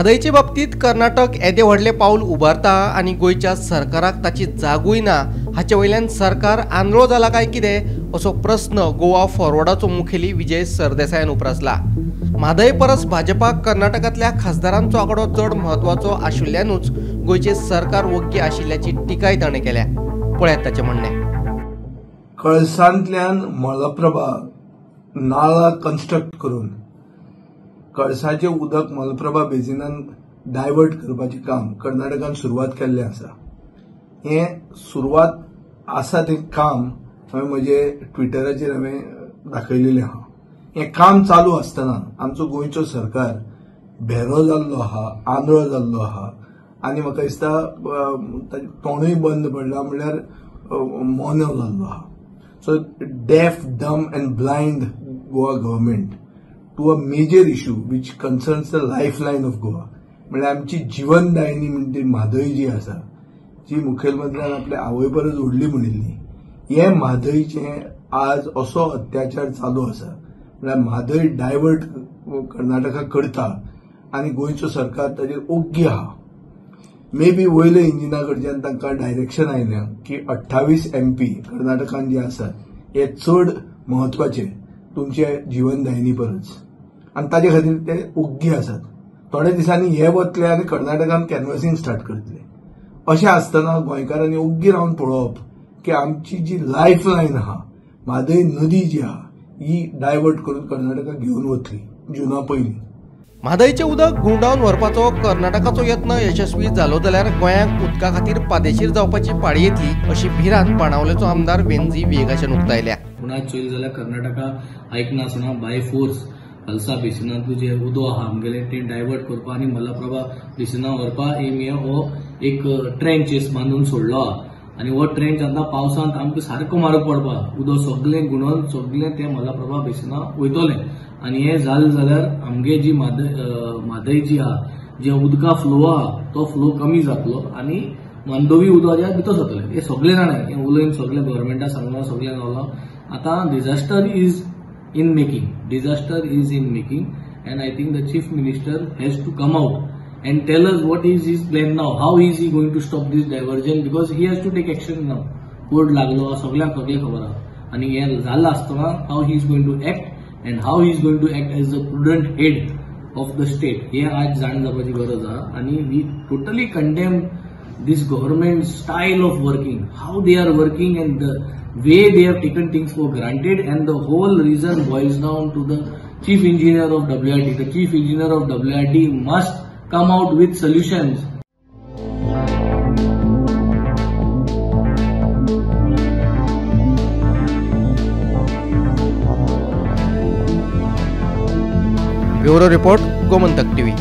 म्हादयचे बाबतीत कर्नाटक येदे व्हडलें पावल उबारता आनी गोंयच्या सरकाराक ताची जागूय ना हाचे वयल्यान सरकार आंधळो जाला काय कितें असो प्रस्न गोवा फॉरवर्डाचो मुखेली विजय सरदेसायान उप्रासला। म्हादय परस भाजपाक कर्नाटकांतल्या खासदारांचो आंकडो चड म्हत्वाचो आशिल्ल्यानूच गोंयचें सरकार वग्गी आशिल्ल्याची टिकाय ताणें केल्या। पळयात ताचें म्हणणें। कळसांतल्यान मलप्रभा नाळा कन्स्ट्रक्ट करून कळसाचें उदक मलप्रभा बेजिनान डायवर्ट करपाचें काम कर्नाटकान सुरवात केल्लें आसा। हें सुरवात आसा तें काम हांवें म्हजे ट्विटराचेर हांवें दाखयलेलें आहा। हें काम चालू आसतना आमचो गोंयचो सरकार भेरो जाल्लो आहा, आंधळो जाल्लो आहा आनी म्हाका दिसता ताजें तोंडूय बंद पडलां, म्हणल्यार मोनो जाल्लो आहा। So deaf, dumb and blind Goa government to a major issue which concerns the lifeline of Goa. म्हणल्यार आमची जिवनदायिनी म्हणटी म्हादय जी आसा, जी मुखेलमंत्र्यान आपल्या आवय परस व्हडली म्हणिल्ली, हे म्हादयचें आज असो अत्याचार चालू आसा। म्हणल्यार म्हादय डायवर्ट कर्नाटका करता आनी गोंयचो सरकार ताजेर ओग्गी आहा। मे बी वयल्या इंजिना कडच्यान तांकां डायरेक्शन आयलें की 28 MP कर्नाटकान जे आसात हे चड म्हत्वाचे तुमचे जिवनदायिनी परस आनी ताजे खातीर ते ओग्गी आसात। थोड्या दिसांनी हे वतले आनी कर्नाटकान कॅनवासिंग स्टार्ट करतले। अशें आसतना गोंयकारांनी ओग्गी रावन पळोवप की आमची जी लायफ लायन आहा, म्हादय नदी जी आहा, ही डायवर्ट करून कर्नाटकाक घेवन वतली जुना पयलीं। म्हादयचें उदक घुंवडावन व्हरपाचो कर्नाटकाचो यत्न यशस्वी जालो जाल्यार गोंयांक उदका खातीर पादेशीर जावपाची पाळी येतली अशी भिरांत बाणावलेचो आमदार वेंझी व्हिएगाशान उक्तायल्या। पूण आज चोयलें जाल्यार कर्नाटका आयकनासतना बाय फोर्स कलसा बेसिनांतू जे उदक आहा आमगेलें तें डायवर्ट करपा आनी मलप्रभा बेसिना व्हरपा एम हो एक ट्रेंच बांदून सोडलो आहा आनी हो ट्रेंच आतां पावसांत आमकां सारको म्हारग पडपा, उदक सगळें गुणोवन सगळें तें मलप्रभा बेसिना वयतलें आनी हें जालें जाल्यार आमगे जी म्हादय जी आहा, जे उदका फ्लो आहा तो फ्लो कमी जातलो आनी मांडोवी उदक भितर जातलें। हें सगळें जाणा, हें उलोवन सगळें गव्हर्मेंटा सांगलां, सगळें गावलां। आतां disaster is in making, disaster is in making and I think the chief minister has to come out and tell us what is his plan now, how is he going to stop this diversion, because he has to take action now. Court लागलो सगळ्यांक सगळें खबर आहा आनी हें जालां आसतना how he is going to act and how he is going to act as the prudent head of the state, हें आज जाण जावपाची गरज आहा। आनी we totally condemn this government style of working, how they are working and the way they have taken things for granted, and the whole reason boils down to the chief engineer of WRT. The chief engineer of WRT must come out with solutions. Bureau report, Gomantak TV.